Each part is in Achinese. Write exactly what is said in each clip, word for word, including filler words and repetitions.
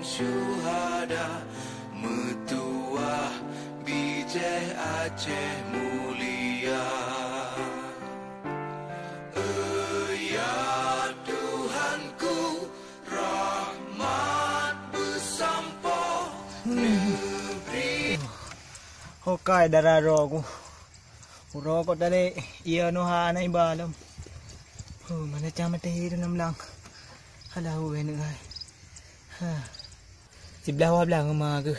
Syuhada, meutuwah bijéh Aceh mulia. Ya Tuhanku, rahmat beusampoe neubri. Hokai dara droe ku. Uroe kok talé, iya noha na iba lom. Huh, mana cah maté hireuen nam lang. Alah, weh, neuk hai. Ha. Siblah wah blah ngon ma keuh.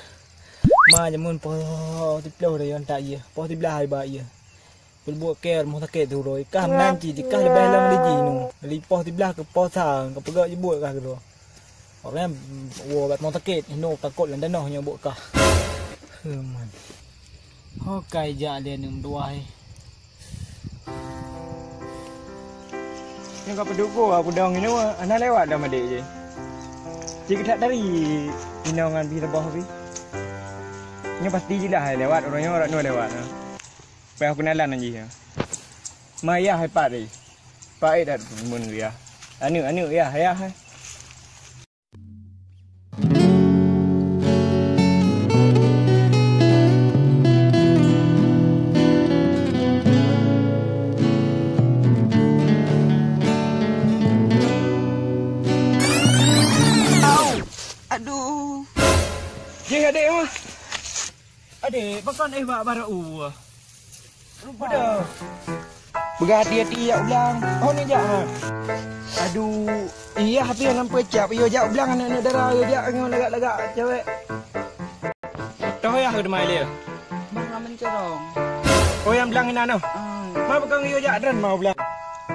Ma jameun poh siploh rayon that ié, poh siblah iba ié. Peubuet kèe rumoh sakét tu uroe, kah meunan cit, kah leubeh lom lé jinoe. Dari poh siblah keu poh sa, keu peugah jibuet kah keudroe. Orang nyan woe bak rumoh sakét, inoe takot lam tanoh nyoe buet kah. Heuman. Hokai jak lé aneuk meutuwah, eh. Nyang ka peuduek goe aku dong inoe, hana lewat dah madék jih. Cit that tari inoe ngon bih leuboh bih. Nyoe pasti jilah hai lewat, uroe nyoe rak nyoe lewat. Payah keunalan jih. Ma yah hai pat deh. Paét that mun yah. Aneuk, aneuk yah, yah hai. Aduh. Jih adék mah. Adék, pakon éh bak barô? Rupa dah. Peugah hati-hati jak u blang. Oh, ni jak, ha. Aduh, iya, tapi nyang peucap, yo jak u blang aneuk-aneuk dara, yo jak ngon lagak-lagak cewek. Toh yah keu teuma ilée? Bang, ka meucorong. Oh, nyang blang inan noh? Hmm. Ma peukong yo jak dran ma u blang?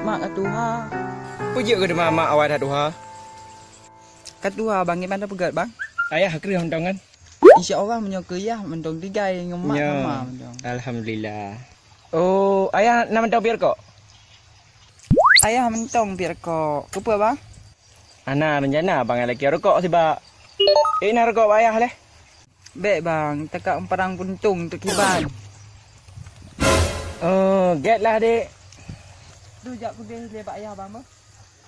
Mak ka tuha. Peujeuet keu teuma mak awai that tuha? Ka tuha, Bang, kiban tapeugét, Bang? Ayah kreueh mantong kan? Insya Allah, meunyoe keu yah mantong tinggai ngon mak ngon ma mantong. Alhamdulillah. Oh, ayah na mantong piep rukok? Ayah mantong piep rukok. Keupeue, Bang? Hana rencana, Bang, lagèe rukok sibak. Eh, na rukok bak ayah leh? Bèk, Bang, takak meuparang puntung untuk kiban. Oh, gét lah, Dek. Duh, jak keudeh lé bak ayah, Bang, bah.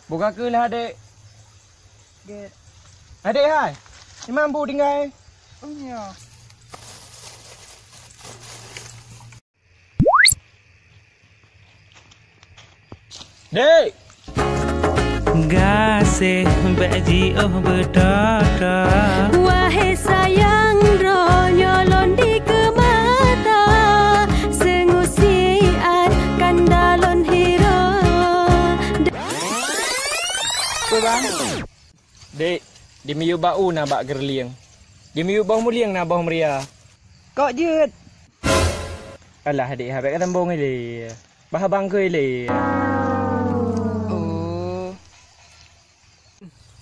Buka keuh lah, Dek. Gét. Adék hai, imam bu tinggai. Oh, ya. Dek. Gaséh bèk jiôh beutôtô. Wahé sayang, droeneuh lôn dikeue mata. Seungusiat kanda lôn hireuen. Peue, Bang? Dek, di miyueb bak u na bak geureulieng. Di miyueb boh mulieng na boh meuria. Kok jeuet? Alah, Dek, ha, bèk ka sambong ilée. Bah abang keu ilée. Oh.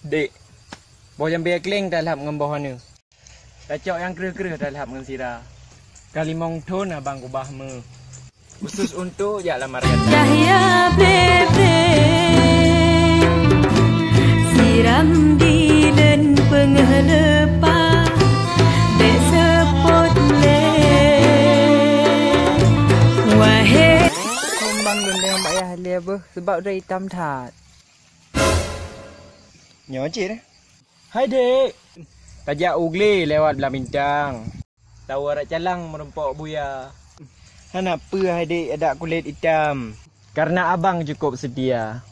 Dek, boh jambé kleng talhab ngon boh aneuk. Tacok nyang kreueh-kreueh talhab ngon sira. Ka limong thon abang kubah meu. Khusus untuk jak lamaran. Cahya bre-bre, siram dileuen peungeuh leupah, bèk seupôt lé. Wahé. Kumbang lôn deungon bak yah lé beuh, sabab udah itam that. Nyoe cit eh. Hai, Dek. Tajak u glé lewat Blang Bintang. Tawoe rot calang meurumpok buya. Hana peue, hai Dek, adak kulét itam. Karena abang cukup setia.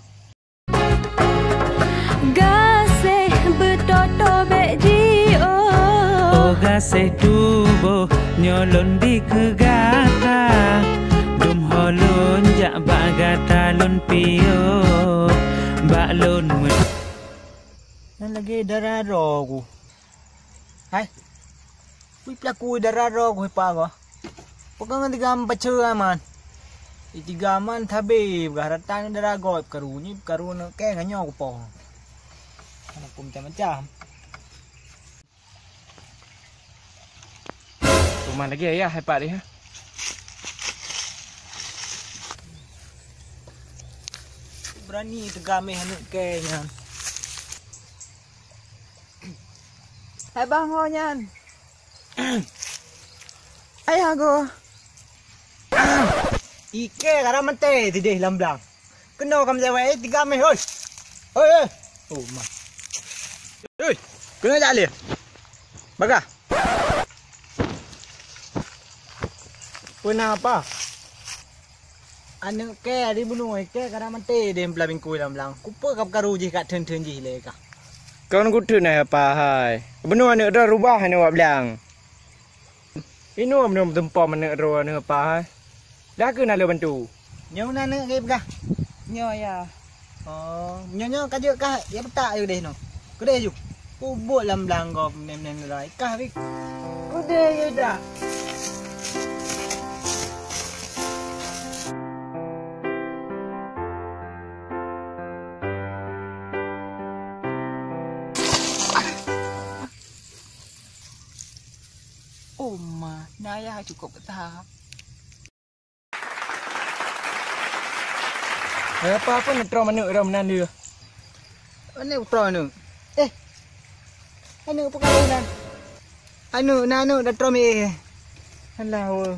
Gaséh beutôtô bèk jiôh. Oh, gaséh tuboh nyoe lôn dikeue gata. Dum ho lôn jak bak gata lôn piôh. Bak lôn meutuwah. Nyan lagèe dara droe ku. Hai. Peue peulaku dara droe ku, hai pa goe. Peue keuh ngon tiga bacut aman. Di tiga aman sabé peugah rata ngon dara gob karu nyoe, karu nyoe kèe ngon nyoe kupoh. Hana peue macam-macam. Kuman lagèe ayah hai pat deh, ha. Berani teugameh aneuk kèe nyan. Hai bang ho nyan. Ayah goe. Ikèe ka rap maté sideh lam blang. Keunoe ka meucewek, eh, tiga meh, oi. Oi, oi. Oh, ma. Oi, keunoe jak lé. Bagah. Peue na apa? Aneuk kèe di bunoe, kèe ka na maté deh blah bingkui lam blang. Kupeue ka peukaru jih ka theun-theun jih lé kah? Kon kutheun hai apa hai. Bunoe aneuk droe rubah aneuk wak blang. Inoe bunoe meutumpom aneuk droe aneuk apa hai. Dah keu na lôn bantu. Nyoe na aneuk kèe peugah. Nyoe ya. Oh, nyoe nyoe ka jeuet kah ya peutak aju deh nyoe. Keudeh aju. Peubuet lam blang gob nem-nem nilai kah pi. Keudeh ya dah. Oh ma, na yah cukup keutah. Eh, apa-apa neutroe manok ram nan dia. Mana utroe aneuk? Eh. Aneuk apa kali nan? Aneuk, na aneuk dah troe mi. Alah, weh.